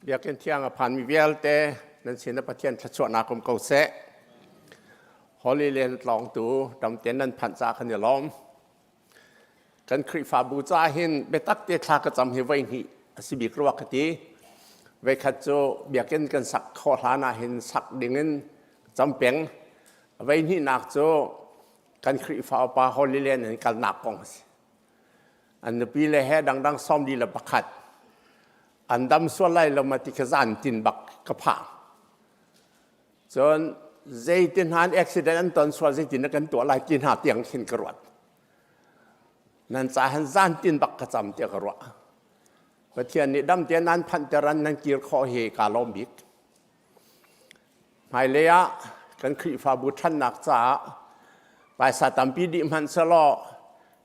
Biakinn thiang a phanmi vialte nan sin ah Pathian thluachuahnak um ko seh. Holy Land tlawngtu damten nan phanh ca kan i lawm. Kan Khrihfabu ca hin biatak te thla ka cam hi voi hnih a si bik rua ka ti. Voikhat cu biakinn kan sak khawh hlan ah hin sak dingin cam peng. Voi hnihnak cu kan Khrihfa upa Holy Land in kalnak kong a si. An nupi le he dangdang 41 an dam sual lai lo ma ti kha zan tin bak ka phang. Cun zeitin hna an accident an ton sual zeitin na kan tuah lai ti hna tiang khin ka ruat. Nan ca han zan tin bak ka cam tiah ka ruah. Pathian nih dam te nan phanh teran nan kir khawh hi ka lawm bik. Hmailei ah kan Khrihfabu ṭhannak caah paisa tampi dih hmanh selaw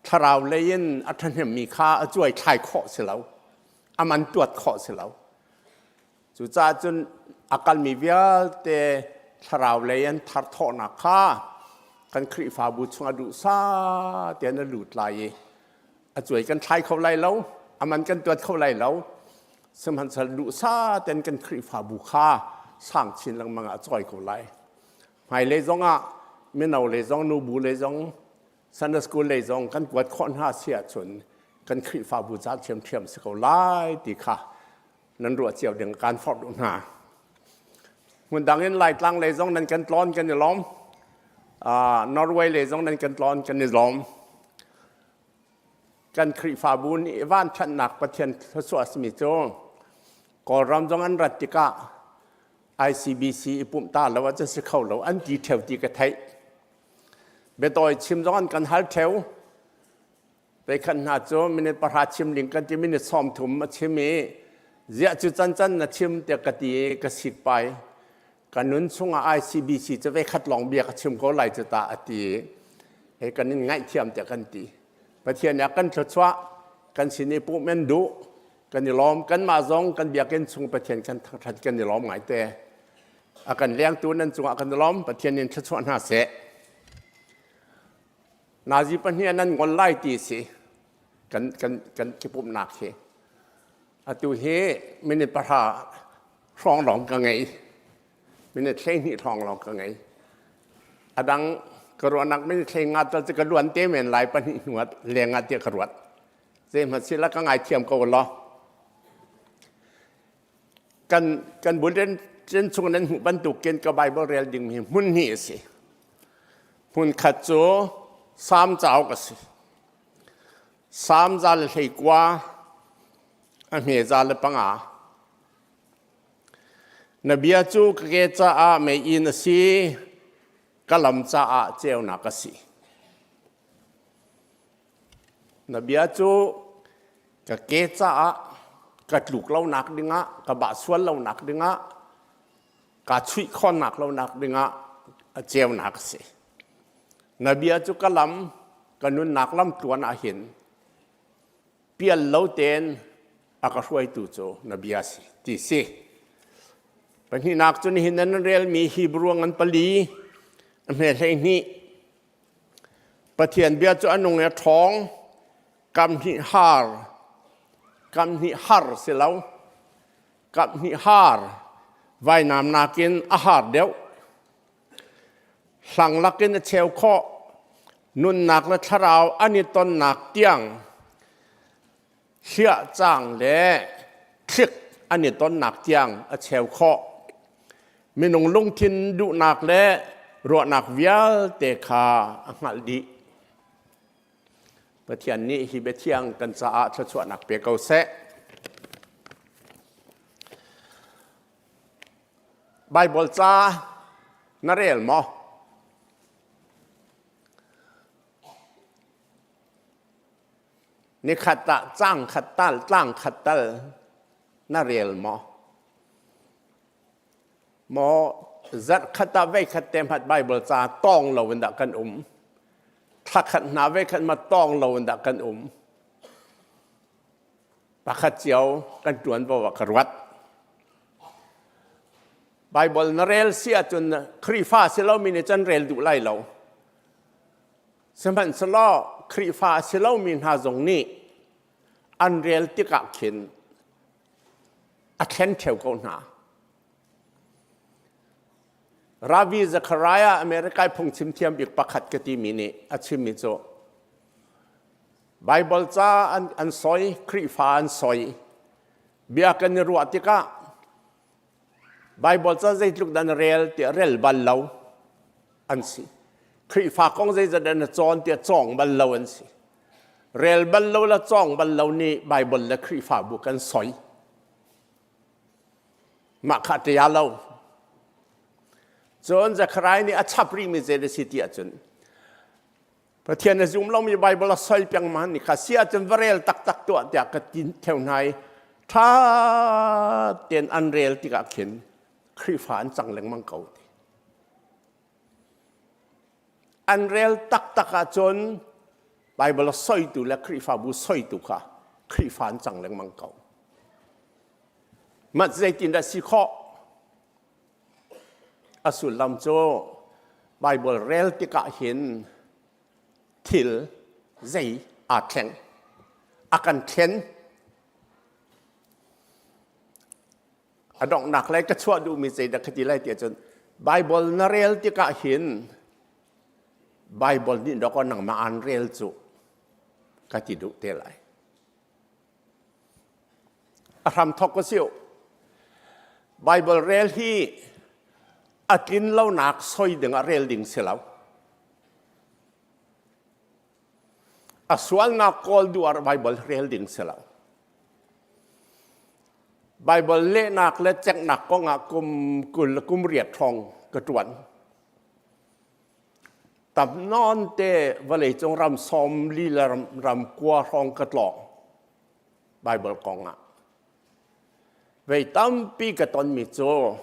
thlarau lei in a ṭhahnemmi kha a cuai thlai khawh si lo, a man tuat khawh si lo. Cucaah cun a kalmi vialte thlarau lei an tharthawhnak kha kan Khrihfabu chungah duhsah tein a lut lai i a cuai kan thlai kho lai lo, a man kan tuat kho lai lo. Sihmanhsehlaw duhsah tein kan Khrihfabu kha sang chin lengmang ah a cawi ko lai. Hmailei zongah mino lei zong, nubu lei zong, Sunday school lei zong kan kuat khawh hna si ahcun kan Khrihfabu ca ṭhiamṭhiam si ko lai ti kha nan ruah cio ding kaan forh duh hna. Hmun dang in Laitlang lei zong nan kan tlawn kan i lawm. Norway lei zong nan kan tlawn kan i lawm. Kan Khrihfabu nih vanṭhatnak Pathian thluachuah a simi cu Kawlram zong an rat tikah ICBC i pumh ta lo ahcun si kho lo an ti ṭheo ti ka theih. Biatawi chim zong an kan hal ṭheo. Veikhat hna cu minute 10 chim ding kan ti minute 30 a chim i ziah cu cancan na chim tiah ka ti i ka sik pai. Ka nun chungah ICBC cu veikhat lawng bia ka chim ko lai cu ta a ti i he kan in ngaihthiam tiah kan ti. Pathian nih a kan thluachuah, kan sin i pumh an duh, kan i lawm. Kanmah zong kan biakinn chung Pathian kan thangṭhat kan i lawm ngaite. A kan lengtu nan cungah kan i lawm. Pathian in thluachuah hna seh. Nazi pahnih nan ngol lai ti si kan kan kan kipumnak hi. Atu hi minute 10 hrawng lawng ka ngei. Minute 12 hrawng lawng ka ngei. A dang ka ruahnak minute 15 tal cu ka luan te men lai pahnih hnu ah leng ah tiah ka ruat. Zeihmanh sila ka ngaithiam ko law. Kan kan bulletin chung nan hmuh bantukin ka Bible rel ding hi hmun hnih a si. Hmun khat cu Salm cauk a si. Salm 119 a hme 105. Na bia cu ka ke caah meiinn a si, ka lam caah ceunak a si. Na bia cu ka ke caah ka tluk lonak dingah, ka bah sual lonak dingah, kaa chuih khawhnak lonak dingah a ceunak a si. Na bia cu ka lam, ka nunnak lam tluan ah hin pial lo tein a ka hruaitu cu na bia si ti si. Pahnihnak cu nihin nan relmi Hebrew ngan pali a hme 12 Pathian bia cu a nung i a ṭhawng kam hnih har kam hnih har si lo kam hnih har vainam nakin a har deuh hlang lakin a cheu khawh nunnak le thlarau an i tonnak tiang hliah cang le thlik an i tonnak tiang a cheu khawh. Minung lungthin duhnak le ruahnak vialte kha a hngalh dih. Pathian nih hi biathiang kan caah thluachuahnak pe ko seh. Baibal ca na rel maw? Nikhat ah cang khat tal tlang khat tal na rel maw? Maw zarh khat ah vei khat te hmat Bible ca tawng lo in dah kan um? Thla khat hna vei khat ma tawng lo in dah kan um? Pakhat cio kan ṭuan vo ah ka ruat. Bible na rel si ahcun Khrihfa si lomi nih cun rel duh lai lo. Sihmanhsehlaw Khrihfa a si lomi hna zong nih an rel tikah khin A thlen ṭheo ko hna. Ravi Zachariah America phungchim thiam bik pakhat ka timi nih a chimmi cu Bible ca an, an soi, Khrihfa an soi. Bia kan i ruah tikah Bible ca zeitluk dah na rel tiah rel bal lo an si. Khrihfa kong zeizat dah na cawn tiah cawng bal lo an si. Rel bal lo le cawng bal lo nih Bible le Khrihfabu kan soi. Mah kha ṭia lo. Cun Zechariah nih a chap rihmi zei a si ti ahcun Pathian a zum lomi Bible a soi peng ma ni kha si ahcun va rel taktak tuah tiah ka ti theo hna i ṭha tein an rel tikah khin Khrihfa an cang lengmang ko ti. An rel taktak ahcun Bible a soitu le Khrihfabu soitu kha Khrihfa an cang lengmang ko. Mah zeitindah si khawh? A sullam cu Baibal rel tikah hin thil zei aa thleng. A kan thlen. A donghnak lei ka chuah duhmi zeidah ka ti lai ti ahcun Baibal na rel tikah hin Baibal nih dawkaw nangmah aan rel cu ka ti duh te lai. A hramthawk a si. Baibal rel hi a tlin lonak soi ding ah rel ding si lo. A sualnak kawl duh ah Baibal rel ding si lo. Baibal lehnak le ceknak kong ah kum 20 le kum riat hrawng ka ṭuan. Tam nawn te vawleicung ram 40 le ram kua hrawng ka tlawng Baibal kong ah. Vei tampi ka tonmi cu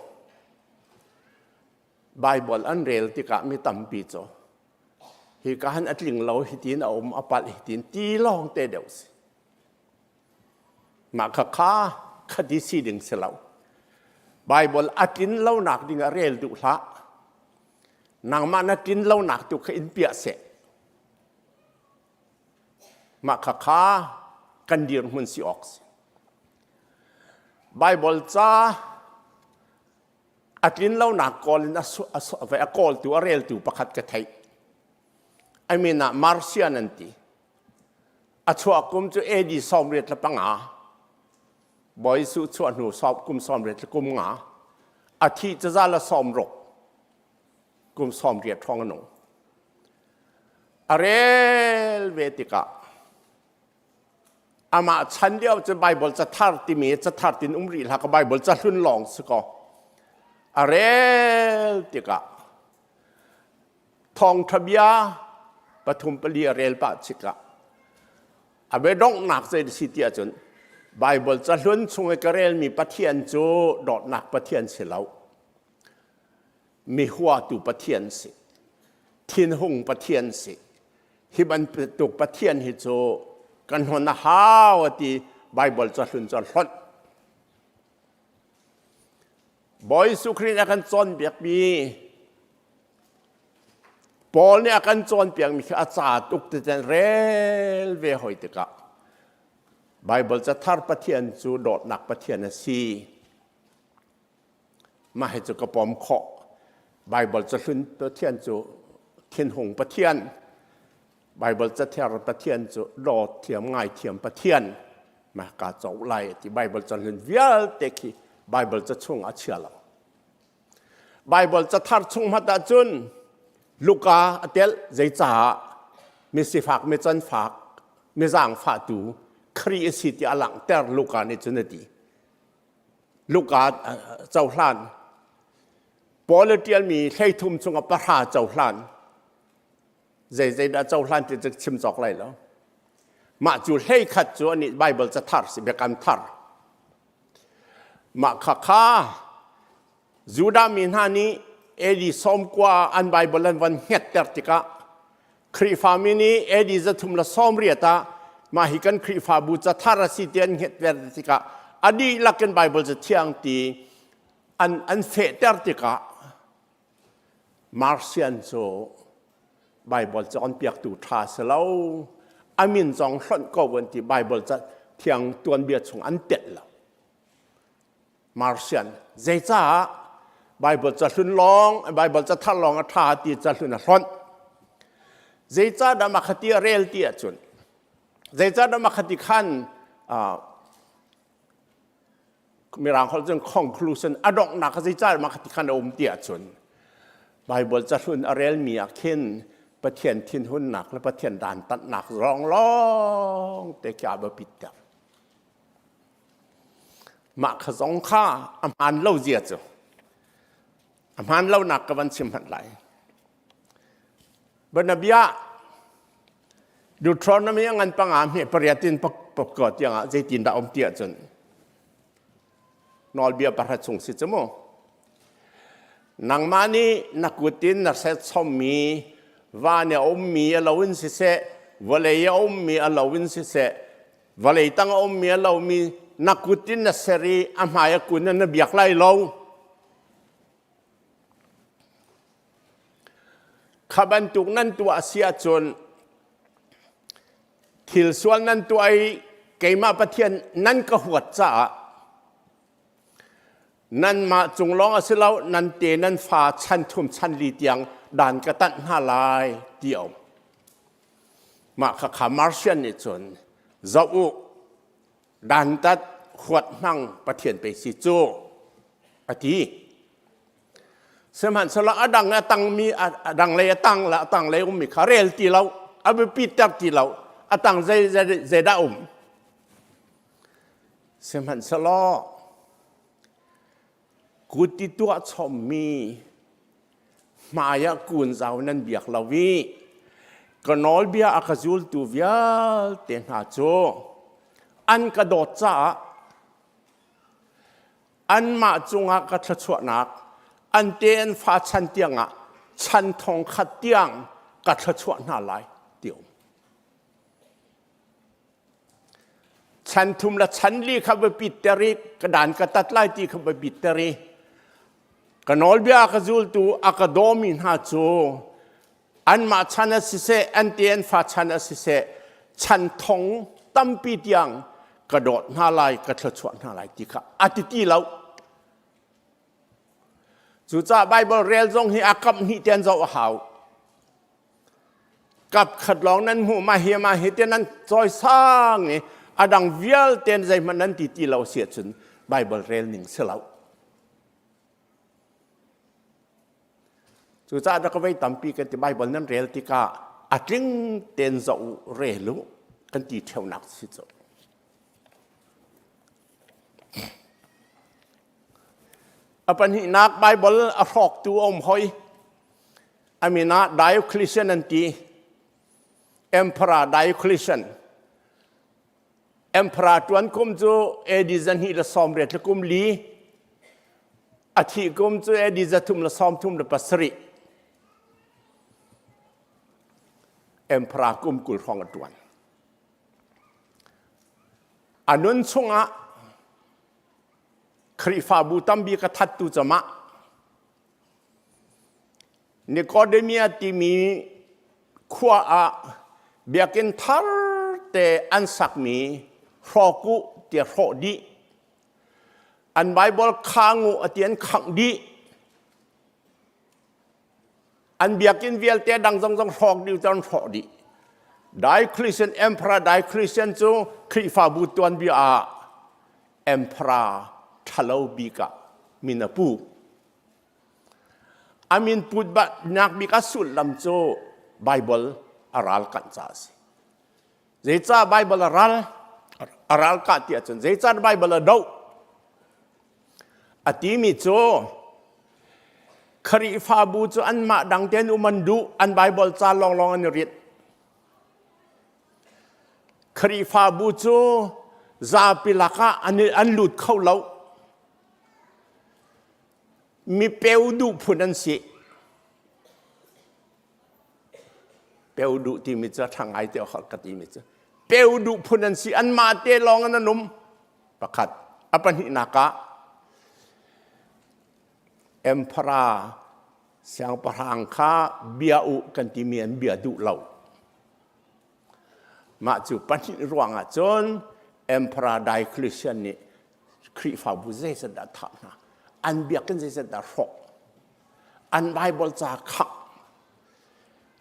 Baibal an rel tikah mi tampi cu hi ka han a tling lo hitin a um a palh hitin ti lawng te deuh si. Mah kha kha khati si ding si lo. Baibal a tlin lonak ding ah rel duh hlah. Nangmah na tlin lonak tu kha in piah seh. Mah kha kha kan dirhmun si awk si. Baibal ca a tlin lonak kawl in a kawltu a reltu pakhat ka theih. I mean ah Martian an ti. A chuah kum cu AD 85. Bawi Jesuh chuah hnu kum 85. A thih caza le 60. Kum 80 hrawng a nung. A rel ve tikah amah chan lio cu Bible cathar timi cathar tin um rih hlah ka Bible cahlun lawng si ko. A rel tikah Thawngṭha bia pathum pali a rel pah cikah a biadonghnak zei a si ti ahcun Baibal cahlun chung i ka relmi Pathian cu dawtnak Pathian si lo. Mi huatu Pathian si. Thinhung Pathian si. Hi bantuk Pathian hi cu kan hon a hau a ti Baibal cahlun cu a hlonh. Bawi Jesuh Khrih nih a kan cawnpiakmi Paul nih a kan cawnpiakmi khi a ca tuk ti ten rel ve hoi tikah Baibal cathar Pathian cu dawtnak Pathian a si. Mah hi cu ka pom khawh. Baibal cahlun Pathian cu thinhung Pathian. Baibal cathiar Pathian cu dawt thiam ngai thiam Pathian mah ka co lai ti Baibal cahlun vialte khi Baibal ca chung a chia lo. Baibal cathar chung hmat ahcun Luka a tel zeicaah mi sifak mi canfak mi zaangfahtu Khrih a si ti a langhter Luka nih cun a ti. Luka cohlan Paul a ṭialmi 13 chungah pahra cohlan Zeizeidah cohlan ti cu chim cawk lai lo. Mah cu 11 cu anih Bible cathar si biakam thar. Mah kha kha Judah mi hna nih AD 90 an Bible an van hngetter tikah Khrihfami nih AD 380 ah mah hi kan Khrihfabu cathar a si ti an hngetter tikah a dihlak in Bible cathiang ti an, an fehter tikah Martian cu Baibal cawnpiaktu ṭha si lo. A min zong hlonh ko an ti. Baibal ca thiang tuanbia chung an telh lo. Martian Zeicah Bible ca hlun lawng Bible ca thar lawng a ṭha ti ca hlun a hlonh. Zeicah dah mah khati a rel ti ahcun zeicah dah mah khati khan Mirang holh cun conclusion a donghnak kha zeicah mah khati khan a um ti ahcun Bible ca hlun a relmi ah khin Pathian thinhunnak le Pathian dantatnak lawng lawng te khi aa biapit ter. Mah kha zong kha a hmaan lo zia cu a hmaan lonak ka van chim hmanh lai. Bianabia Deuteronomy a ngan panga hme pariat in pakua tiangah zeitin dah um ti ahcun nawlbia pahra chung si cu mu. Nangmah nih na kut in na set chommi van i a ummi a lo in siseh, vawlei a ummi a lo in siseh, vawlei tang a ummi a lomi na kut in na ser i a hmai a kun in na biak lai lo. Kha bantuk nan tuah a si ahcun thil sual nan tuah i keimah Pathian nan ka huat caah nanmah cung lawng a si lo nan te nan fa chan thum chan li tiang dan ka tanh hna lai ti a um. Mah khakha Martian nih cun zoh u dantat huat hmang Pathian pei si cu a ti. Sihmanhsehlaw a dang a tangmi a dang lei a tang le a tang lei ummi kha rel ti lo, a biapi ter ti lo, a tang zei zei dah um. Sihmanhsehlaw kut i tuah chommi hmai ah kun zau nan biak lo i ka nawlbia a ka zultu vialte hna cu an ka dawt caah anmah cungah ka thluachuahnak an te an fa chan tiangah chan thong khat tiang ka thluachuah hna lai ti um. Chan thum le chan li kha biapit ter i ka dan ka tat lai ti kha biapit ter i ka nawlbia ka zultu a ka dawmi hna cu anmah chan a siseh an te an fa chan a siseh chan thong tampi tiang ka dawt hna lai ka thluachuah hna lai ti kha a ti ti lo. Cucaah Baibal rel zong hi a kap hnih te an zoh a hau. Kap khat lawng nan hmuh ma hi ma hi te nan cawisang i a dang vialte zeihmanh nan ti ti lo si ahcun Baibal rel ning si lo. Cucaah rak vei tampi kan ti Baibal nan rel tikah a tling tein zoh u rel u kan ti ṭheunak si cu. A pahnihnak Baibal a hrawktu a um hoi. A min ah Diocletian an ti. Emperor Diocletian. Emperor tuan kum cu AD 228 le kum li. A thih kum cu AD 337. Emperor kum 20 hrawng a tuan. A nun chungah Khrihfabu tambi ka thattu camah Nikodemia timi khua ah biakinn thar te an sakmi hrawk u tiah hrawh dih. An Bible khang u ati an khangh dih. An biakinn vialte dang zong zong hrawk dih an hrawh dih. Diocletian Emperor Diocletian cu Khrihfabu tuanbia ah Emperor ṭhalo bik ah min a pu. A min put nak bik a sullam cu Bible a ral kanh caah a si. Zeicah Bible a ral a ral kah ti ahcun zeicah Bible a doh? A timi cu Khrihfabu cu anmah dang tein um an duh, an Bible ca lawnglawng an i rinh. Khrihfabu cu zapi lakah an, an lut kho lo. Mi peu duh phun an si. Peu duh timi cu a ṭha ngai te ka timi cu. Peu duh phun an si. Anmah te lawng in an um. Pakhat. A pahnihnak ah Emperor siangpahrang kha bia u kan timi an bia duh lo. Mah cu pahnih ruangah cun Emperor Diocletian nih Khrihfabu zeizat dah thah hna? An biakinn zeizat dah hrawh? An Bible ca khangh.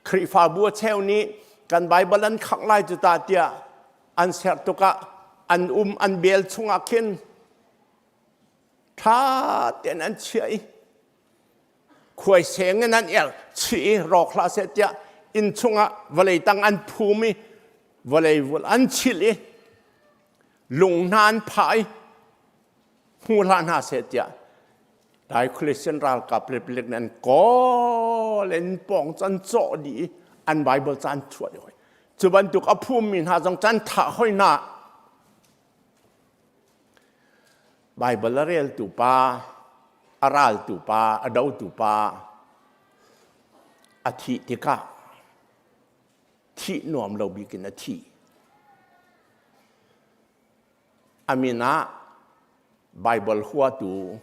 Khrihfabu a cheu nih kan Bible an khangh lai cu ta tiah an ser tukah an um an bel chungah khin ṭha tein an chiah i khuaiseng in an erh chih i rawk hlah seh tiah inn chungah vawlei tang an phum i vawlei vul an chilh i lung hna an phah i hmu hlah hna seh tiah Diocletian ralkap le palek nih an kawl in pawng cu an cawh dih i an Bible ca an chuah dih hoi. Cu bantuk a phummi hna zong cu an thah hoi hna. Bible a reltu pa, a raltu pa, a dotu pa a thih tikah thih nuam lo bik in a thi. A min ah Bible huatu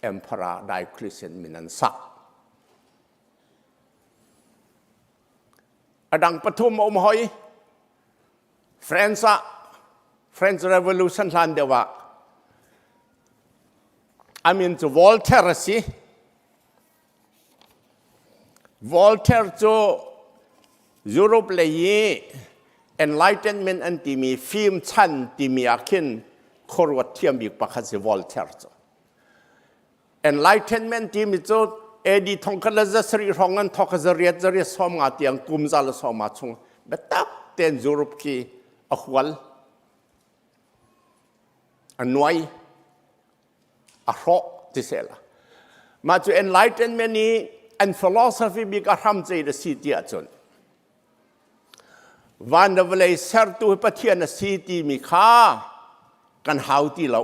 Emperor Diocletian min an sak. A dang pathum a um hoi. France ah French Revolution hlan deuh ah a min cu Voltaire a si. Voltaire cu Europe lei i Enlightenment an timi fim chan timi ah khin khuaruat thiam bik pakhat si Voltaire cu. Enlightenment timi cu AD thongkhat le zasarih hrawng an thawk zariat zariat sawm nga tiang kum za le sawma chung biatak tein Europe khi a hual a nuai a hrawh ti sehla mah cu enlightenment i an philosophy bik a hram cei a si ti ahcun van le vawlei sertu hi Pathian a si timi kha kan hau ti lo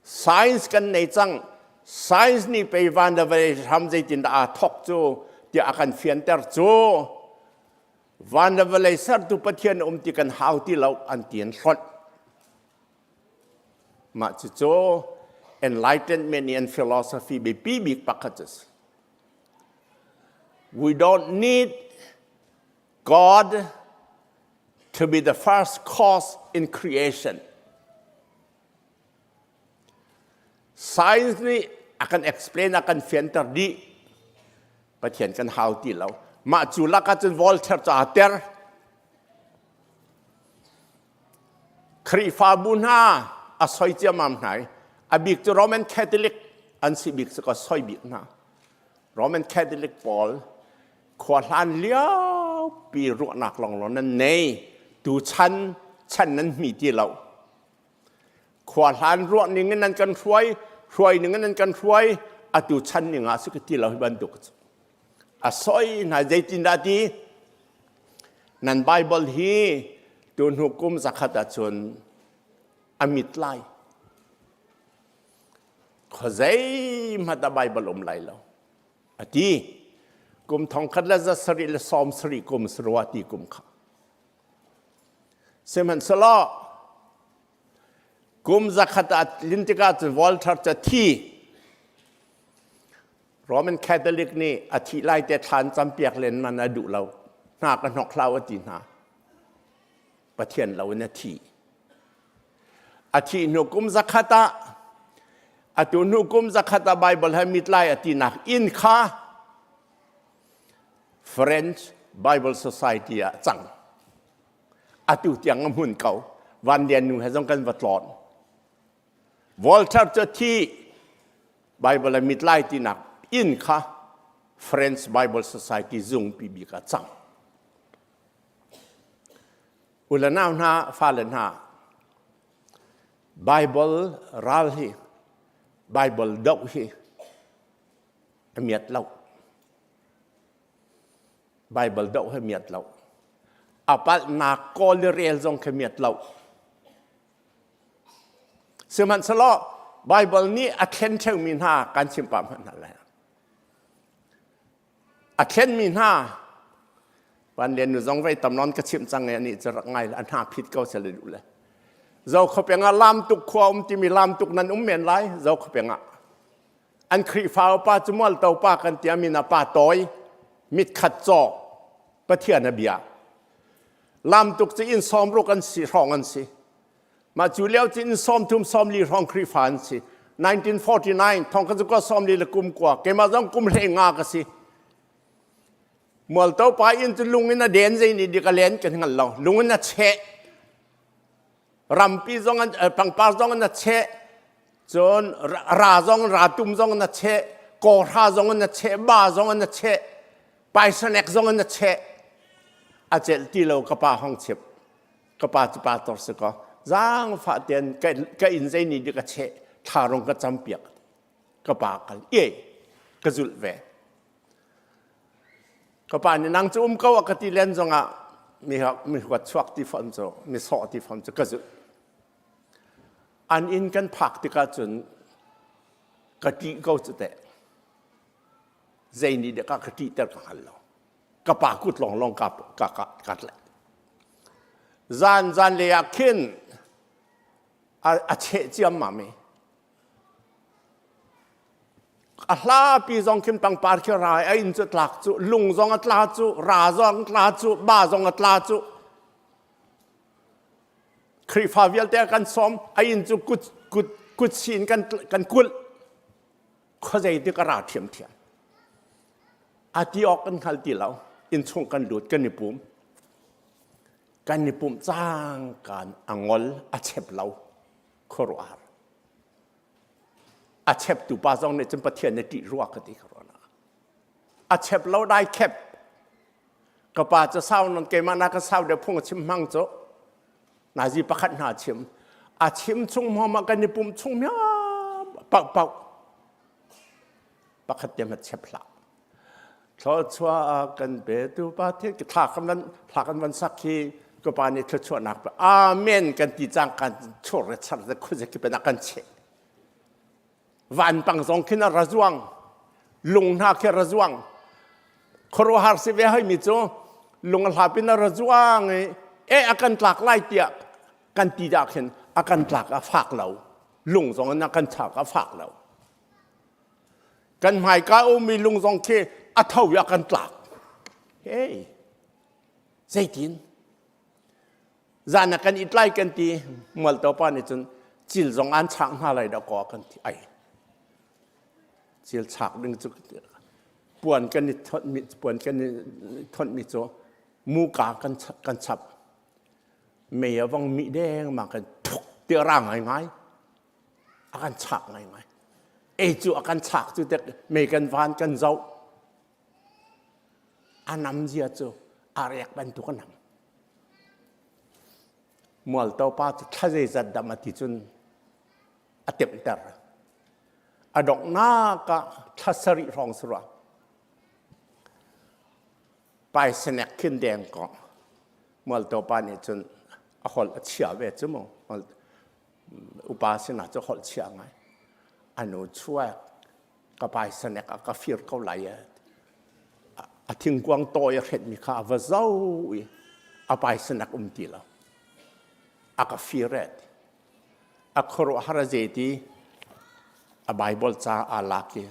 science kan nei cang science nih pei van le vawlei hram zeitin dah aa thawk cu tiah a kan fianter cu van le vawlei sertu Pathian um ti kan hau ti lo an ti an hlonh Mah cucu Enlightenment i an philosophy biapi bik pakhat a si. We don't need God to be the first cause in creation. Science nih a kan explain, a kan fianter dih. Pathian kan hau ti lo. Mah cu lakah cun Voltaire cu aa ter. Khrihfabu hna a soi ciammam hna i a bik cu Roman Catholic an si bik cu ka soi bik hna. Roman Catholic pawl khua hlan liopi ruahnak lawnglawng nan nei tu chan chan nan hmi ti lo. Khua hlan ruah ning in nan kan hruai, hruai ning in nan kan hruai, atu chan ning ah si ka ti lo hi bantuk cu. A soi hna zeitindah ti Nan Bible hi tuhnu kum zakhat ahcun a mit lai. Khuazei hmanh ah Bible um lai lo. A ti. Kum thongkhat le za sarih le sawm sarih kum sarua ti kum kha. Sihmanhsehlaw kum zakhat ah tlin tikah cun Walter cu thi. Roman Catholic nih a thih lai te thlan campiak len man a duh lo. Hna ka hnok hlah a ti hna. Pathian lo in a thi. A thih hnu kum zakhat ah atu hnu kum zakhat ah Bible he mit lai a tinak inn kha French Bible Society ah cang. Atu tiang a hmun ko. Van Lian nu he zong kan va tlawn. Walter cu a thi Bible a mit lai tinak inn kha French Bible Society zungpi bik ah cang. Ule nau hna, fale hna, Bible ral hi, Bible doh hi a miat lo. Bible doh hi miat lo. A palhnak kawl i rel zong khi miat lo. Sihmanhsehlaw Baibal nih a thlen ṭheumi hna kan chim pah hmanh hna lai. A thlenmi hna van len nu zong vei tam nawn ka chimh cang i anih cu rak ngai a hna phit ko sel duh le. Zo khuapeng ah lamtuk khua um timi lamtuk nan um men lai zo khuapeng ah. An Khrihfa upa cu mualto pa kan ti amin ah pa tawi mit khat caw Pathian a bia. Lamtuk cu inn sawmruk an si hrawng an si. Mah cu lio cin 30 sawmli hrawng Khrihfa an si. 1949 thong ka cu 40 le kum kua keimah zong kum hlei nga ka si. Mualto pa in cu lung in a den zei nih dik a len kan hngal lo. Lung in a cheh. Rampi zong an pangpar zong in a cheh. Cun ra zong ra tum zong in a cheh. Kawhra zong in a cheh. Ba zong in a cheh. Paisanek zong in a cheh. A celh ti lo ka pa hong chip. Ka pa cu pastor si kaw zaangfah tein ka inn zei nih dik a cheh thla rong ka cam piak. Ka pa kal e ka zulh ve. Ka pa nih nang cu um ko a ka ti len zongah mi mi huat chuak ti fam cu mi sawh ti fam cu ka zulh. An inn kan phak tikah cun ka ṭih ko cu teh. Zei nih dah ka ṭihter ka hngal lo. Ka pa kut lawnglawng ka ka ka ka tlaih. Zan zan lei ah khin a, a cheh ciammam i A hlapi zong khin pangpar khi rai a inn cu tlak cu lung zong a tla cu ra zong tla cu ba zong a tla cu Khrihfa vialte kan sawm a inn cu kut kut kut sin kan kan kulh khuazei ti ka ra ṭhiamṭhiam a ti awk kan hngal ti lo inn chung kan lut kan i pum kan i pumh cang kan a ngol a chep lo khuaruahhar A cheptu pa zong nih cun Pathian nih ṭih rua ka ti ka ruahnak. A chep lo dai khep. Ka pa cu sau non keimah na ka sau deuh phung a chim hmang cu. Nazi pakhat hna chim. A chim chung hmawm ah kan i pum chung miam pau pau. Pakhat te hmat chep hlah. Thluachuah kan petu pa thil thla kan van thla kan van sak hi ka pa nih thluachuahnak pe amen kan ti cang kan chur le char le khuze ki pe kan che vanpang zong khin a ra zuang lung hna khi ra zuang khuaruahhar si ve hoi mi cu lung a hlapin a ra zuang i e a kan tlak lai tiah kan ti dah khin a kan tlak a fak lo lung zong in a kan chak a fak lo Kan hmaika ummi lung zong khi a tho i a kan tlak. Hey, zeitin? Zan ah kan it lai kan ti, mualto pa nih cun cil zong an chak hna lai dah kaw kan ti. Ai, cil chak ding cu puan kan i thonhmi puan kan i thonhmi cu muka kan kan chap. Mei a vong mih deng ma kan thuk ti a ra ngaingai. A kan chak ngaingai. Ei cu a kan chak cu tek mei kan van kan zoh. A nam zia cu a rek bantuk a nam. Mualto pa cu thla zeizat dam a ti cun a temhter. A donghnak ah thla sarih hrawng si rua. Paisanek khin deng ko. Mualto pa nih cun a holh a chia ve cu mu. Upa sinah cu holh chia ngai. A nu chuak ka paisanek a ka fir ko lai a thingkuang tawi a hretmi kha a va zo i a paisanek um ti lo. A ka fir e. A khuaruahhar a ze ti a Bible ca aa lak i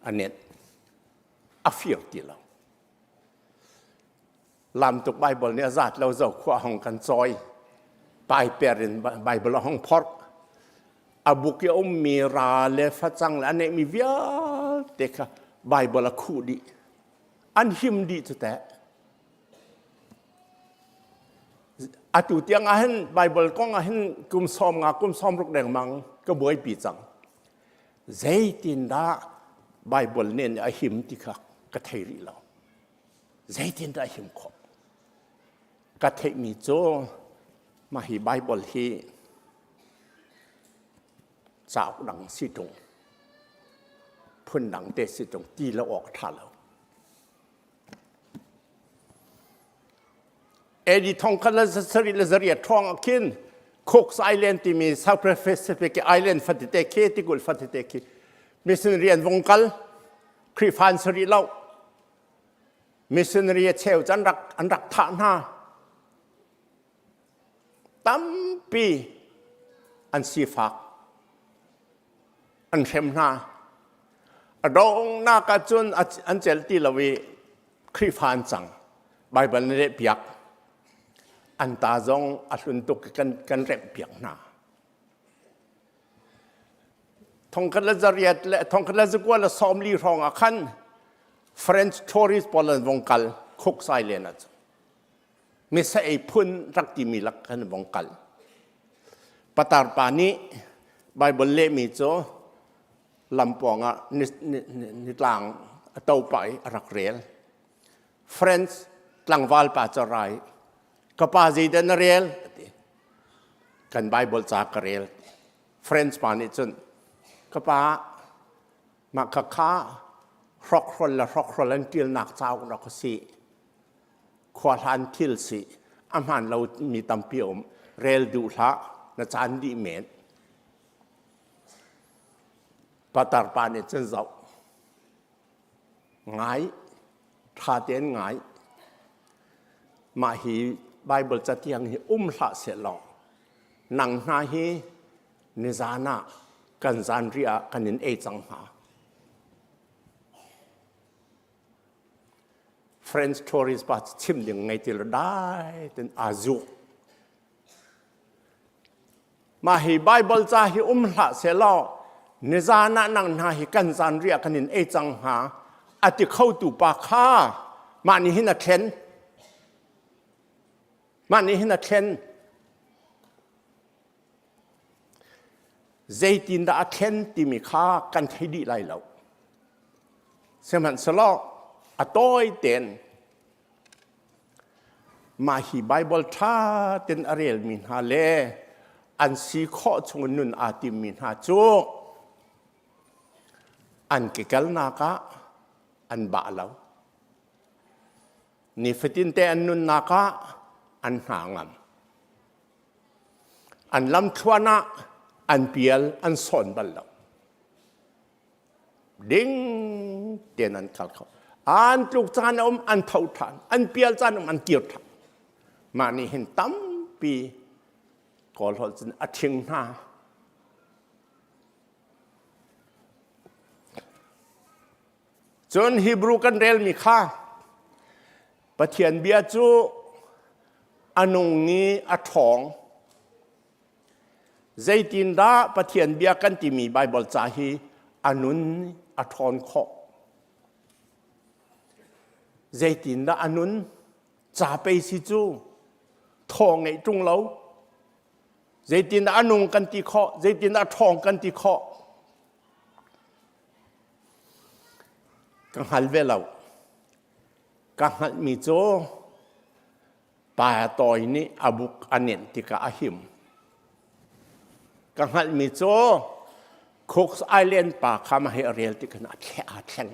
a net. A fir ti lo. Lamtuk Bible nih a zat lo zo khua hong kan cawi. Paiper in Bible a hong phorh. A buk i a ummi ra le facang le a neihmi vialte kha Bible a khuh dih. An him dih cu teh. Atu tiang ah hin Bible kong ah hin kum sawm nga kum sawm ruk dengmang ka buaipi cang. Zeitindah Bible nih a him ti kha ka thei rih lo. Zeitindah a him khawh? Ka theihmi cu mah hi Baibal hi cauk dang si ṭung, phun dang te si ṭung ti lo awk ṭha lo. AD thongkhat le sarih le zariat ṭhawng ah khin Cook's Island timi South Pacific Island fatete khi tikulh fatete khi missionary an vung kal Khrihfa an si rih lo. Missionary a cheu cu an rak an rak thah hna. Tampi an sifak. An hrem hna. A donghnak ahcun an cel ti lo i Khrihfa an cang. Baibal na leh piak. An ta zong a hlun tuk i kan remh piak hna. Thongkhat le zariat le thongkhat le zakua le 40 hrawng ah khan French tourist pawl an vong kal Cook Island ah cun. Misa ei phun rak timi lak kan vong kal. Patar pa nih Bible lehmi cu lampawng ah nitlang a to pah i a rak rel. French tlangval pa cu rai ka pa zeidah na rel ati. Kan Bible ca ka rel. French pa nih cun ka pa mah kha kha hrokhrol le hrokhrol an ṭialnak cauk rak a si. Khua hlan thil si a hmaan lo mi tampi a um. Rel duh hlah na caan dih men. Patar pa nih cun zoh ngai ṭha tein ngai mah hi Bible catiang hi um hlah sehlaw nang hna hi nizan ah kan zanriah ah kan in ei cang hnga. French tourist pa chim ding ngei ti lo dai ten aa zuk. Mah hi Bible ca hi um hlah sehlaw nizan ah nang hna hi kan zanriah kan in ei cang hnga a ti khotu pa kha mah nih hin a thlen. Mah nih hin a thlen. Zeitindah a thlen timi kha kan thei dih lai lo. Sihmanhsehlaw a tawi tein Mah hi Baibal ṭha tein a relmi hna le an si khawh chung in nun aa timmi hna cu an kekalnak ah an bah lo. Nifatinte an nunnak ah an hna ngam. An lamthluan ah an pial an sawn bal lo. Ding tein an kal kho. An tluk caan a um, an tho ṭhan. An pial caan um, an kir ṭhan. Mah nih hin tampi Kawl holh cun a ṭhing hna. Cun Hebrew kan relmi kha Pathian bia cu a nung i a ṭhawng. Zeitindah Pathian bia kan timi Baibal ca hi a nun a ṭhawn khawh? Zeitindah a nun? Ca pei si cu thaw ngeih ṭung lo. Zeitindah a nung kan ti khawh? Zeitindah a ṭhawng kan ti khawh? Ka hngal ve lo. Ka hngalhmi cu Pa Tawi nih a buk a nenh tikah a him. Ka hngalhmi cu Cooks Island pa kha mah hi a rel tikhin a thle aa thleng.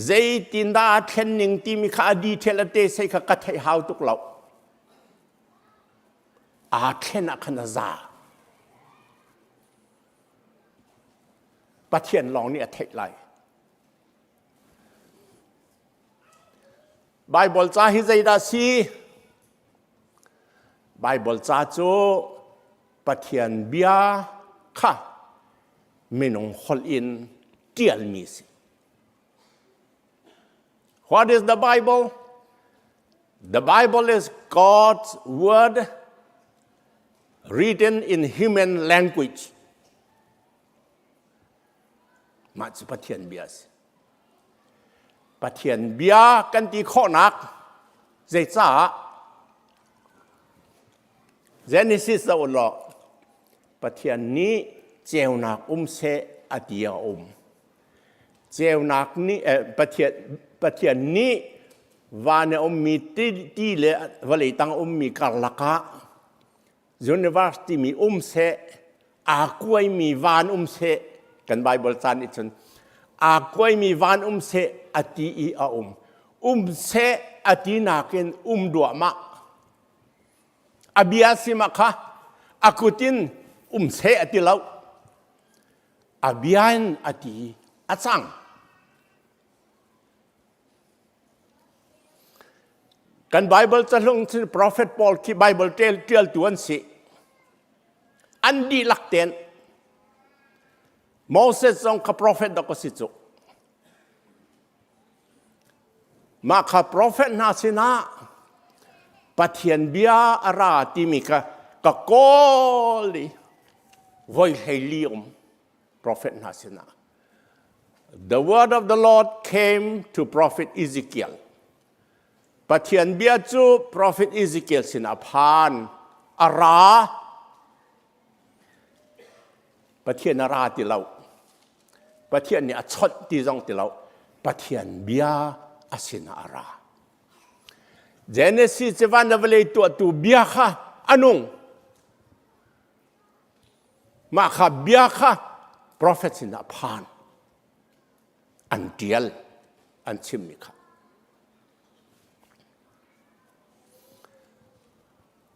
Zeitindah aa thlen ning timi kha a detail a te sei kha ka theih hau tuk lo. Aa thlen ah khan a za. Pathian lawng nih a theih lai. Baibal ca hi zeidah si? Baibal ca cu Pathian bia kha minung holh in ṭialmi si. What is the Bible? The Bible is God's word written in human language. Mah cu Pathian bia a si. Pathian bia kan ti khawhnak zeicah Genesis zoh law Pathian nih ceunak um seh a ti a um. Ceunak nih eh, Pathian Pathian nih van a ummi ti, ti le vawlei tang ummi karlak ah universe timi um seh aa kuaimi van um seh kan Bible caan nih cun aa kuaimi van um seh a ti i a um um seh a ti nakin um duahmah a bia sima kha a kut in um seh a ti lo a bia in a ti a cang Kan Bible cahlung cun Prophet pawl khi Bible ṭialtu an si. An dihlak ten Moses zong kha prophet dok a si cu. Mah kha prophet hna sinah. Pathian bia a ra timi kha ka kawl i voi 14 um prophet hna sinah. The word of the Lord came to prophet Ezekiel. Pathian bia cu prophet Ezekiel sinah phan a ra. Pathian a ra ti lo. Pathian nih a chawnh ti zong ti lo. Pathian bia a sinah a ra. Genesis cu van le vawlei tuahtu bia kha a nung. Mah kha bia kha prophet sinah phan. An tial, an chimmi kha.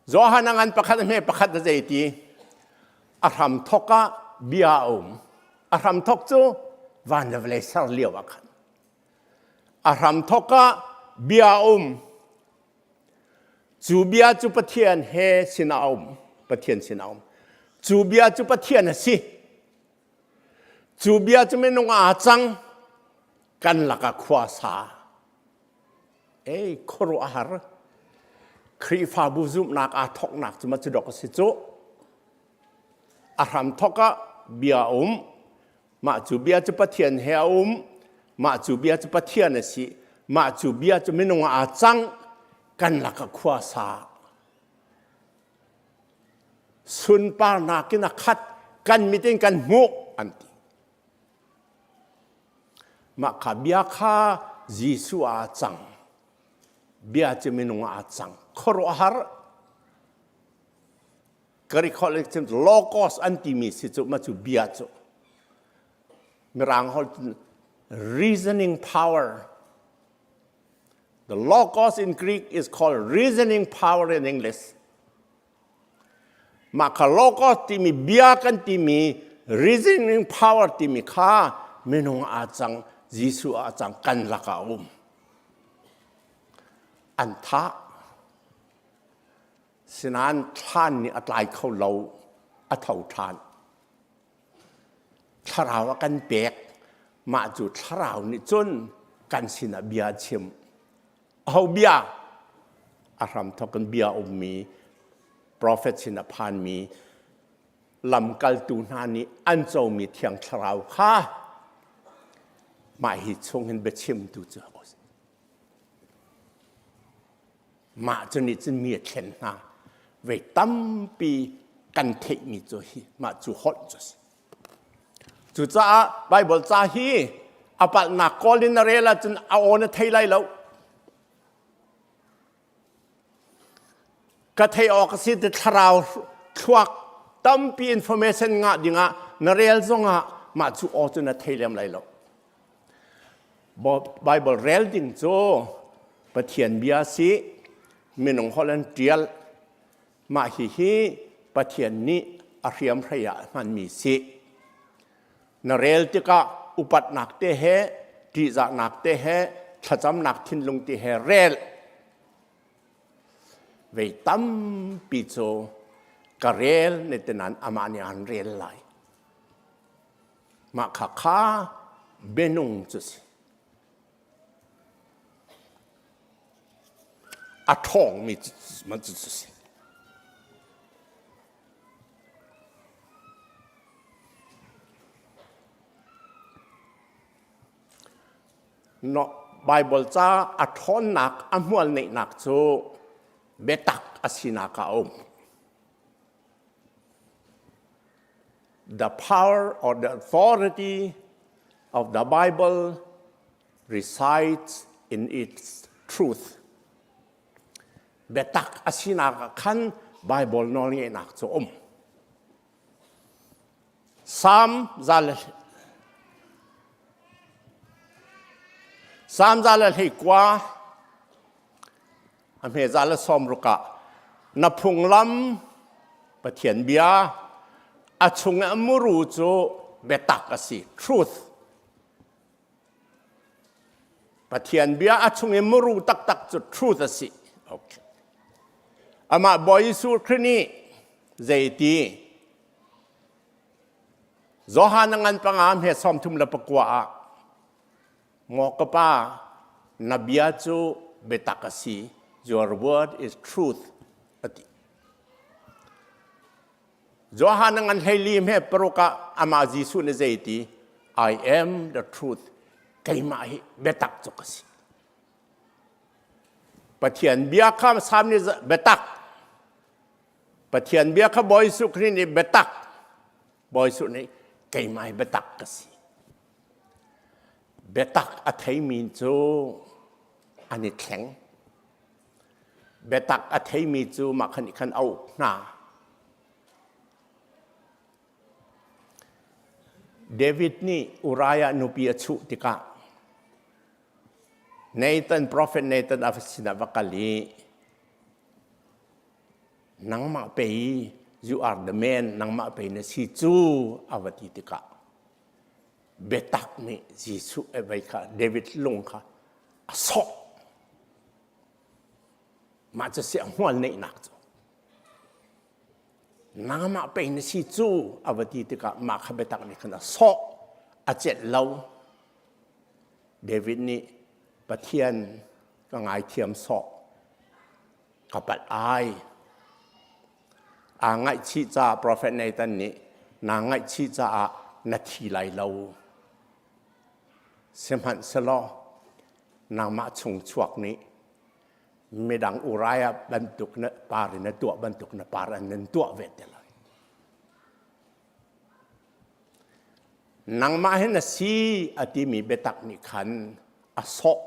Johan a ngan pakhat a hme pakhat a zei ti a hram thok ah bia a um. A hram thok cu van le vawlei ser lio ah khan. A hramthawk ah bia a um. Cu bia cu Pathian he sinah a um. Pathian sinah a um. Cu bia cu Pathian a si. Cu bia cu minung aa cang. Kan lakah khua sa. Ei, khuaruahhar. Khrihfabu zumhnak aa thawknak cu ma cu dok a si cu. A hramthawk ah bia a um. Mah cu bia cu Pathian he a um. Mah cu bia cu Pathian a si. Mah cu bia cu minung ah aa cang. Kan lakah khua sa. Sunparnak in a khat. Kan mit in kan hmuh an ti. Mah kha bia kha Jesuh aa cang. Bia cu minung ah aa cang. Khuaruahhar. Greek holh in chim logos an timi si cu ma cu bia cu mirang holh reasoning power. The logos in Greek is called reasoning power in English. Mah kha logos timi bia kan timi reasoning power timi kha minung aa cang Jesuh aa cang kan lakah a um. An thah. Sinain thlan nih a tlai kho lo, a tho ṭhan. Thlarau a kan pek, mah cu thlarau nih cun kan sinah bia a chim. Aho bia? A hramthawk in bia ummi, profet sin a phanmi, lamkaltu hna nih an comi thiang thlarau kha mah hi chung hin biachimtu cu a si. Mah cu nih cun mi a thlen hna. Vei tampi kan theihmi cu hi mah cu holh cu a si. Cucaah Baibal ca hi a palhnak kawl in na rel ahcun a aw na thei lai lo. Ka theih awk a si ti thlarau thluak tampi information ngah dingah na rel zongah mah cu aw cu na thei lem lai lo. Bible rel ding cu Pathian bia si minung holh an ṭial. Mah hihi Pathian nih a hriamhrei ah hmanmi si. Na rel tikah upatnak te he, ṭihzahnak te he, thlacamnak thinlung te he rel. Vei tampi cu ka rel ne te nain amah nih an rel lai. Mah kha kha bianung cu si. A ṭhawngmi cu cu si. No, Bible ca a ṭhawnnak, a hmual neihnak cu biatak a sinak ah a um. The power or the authority of the Bible resides in its truth. Biatak a sinak ah khan Bible nawlngeihnak cu um. Psalm zal Psalm zal hlei kua A hmeza le 60 ah na phunglam Pathian bia a chung a muru cu biatak a si truth Pathian bia a chung i muru taktak cu truth a si okay amah Bawi Jesuh Khrih nih zeiti Johan a ngan panga hme 39 ah Maw ka pa, na bia cu biatak a si. Your word is truth ati. Johan ngan hleili he paruk ah amah Jesuh nih zei ti I am the truth keimah hi biatak cu ka si. Pathian bia kha Salm nih biatak Pathian bia kha Bawi Jesuh Khrih nih biatak Bawi Jesuh nih keimah hi biatak ka si. Biatak a theimi cu an i thleng. Biatak a theimi cu mah khan khan a uk hna. David nih Uriah nupi a chuh tikah Nathan, prophet Nathan a sinah va kal i nangmah pei you are the man nangmah pei na si cu a va ti tikah biatak nih Jesuh vei kha David lung kha a sawh. Mah cu si a hmual neihnak cu. Nangmah pei na si cu a va ti tikah mah kha biatak nih khan a sawh, a celh lo. David nih Pathian ka ngaithiam sawh, ka palh ai. Aa ngaihchih caah Profet Nathan nih naa ngaihchih caah na thi lai lo. Sihmanhsehlaw nangmah chung chuak nih midang Uriah bantuk na par in na tuah bantuk na par an nan tuah ve te lai. Nangmah hi na si a timi biatak nih khan a sawh.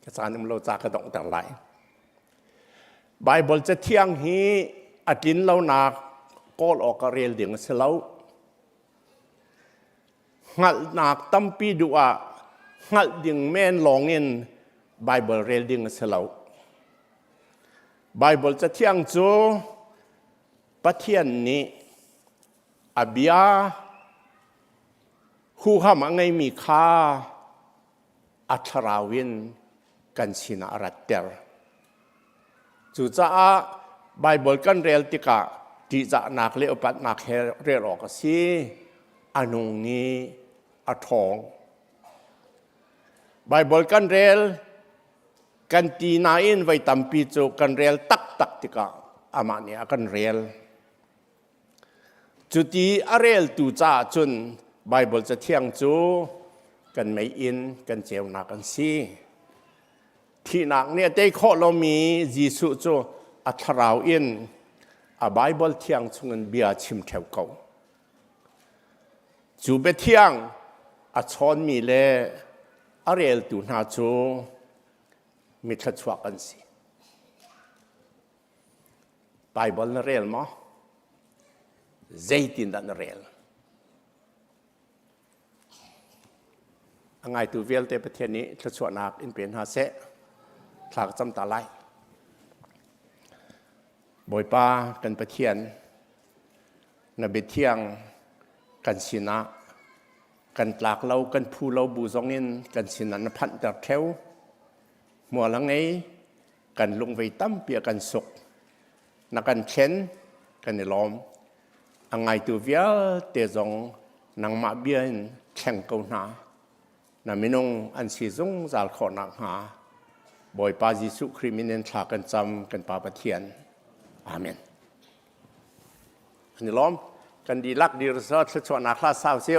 Ka caan um lo ca ka donghter lai. Baibal cathiang hi a tlin lonak kawl awk a rel ding a si lo. Hngalhnak tampi duh ah hngalh ding men lawng in Baibal rel ding a si lo. Baibal cathiang cu Pathian nih a bia huham a ngeimi kha a thlarau in kan sinah a ratter. Cucaah Baibal kan rel tikah ṭihzahnak le upatnak he rel awk a si. A nung i a ṭhawng. Baibal kan rel kan ti nain voi tampi cu kan rel taktak tikah amah nih a kan rel. Cuti a reltu caah cun Baibal Cathiang cu kan meiinn kan ceunak an si. Thihnak nih a tei khawh lomi Jesuh cu a thlarau in a Baibal thiang chungin bia chim ṭheo ko. Cu biathiang a chawnmi le a reltu hna cu mi thluachuak an si. Baibal na rel maw? Zeitindah na rel? A ngaitu vialte Pathian nih thluachuahnak in pe hna seh. Thla ka cam ta lai. Bawipa kan Pathian, na biathiang kan sinah kan tlak lo kan phu lo bu zongin kan sinah na phanhter ṭheo. Hmual a ngei, kan lungvei tampi a kan suk na kan thlen kan i lawm a ngaitu vialte zong nangmah bia in thleng ko hna na minung an si zungzal khawh nakhnga Bawipa Jesuh Khrih min in thla kan cam kan Pa Pathian amen an i lawm kan dihlak dir sa thluachuahnak hla sau cio.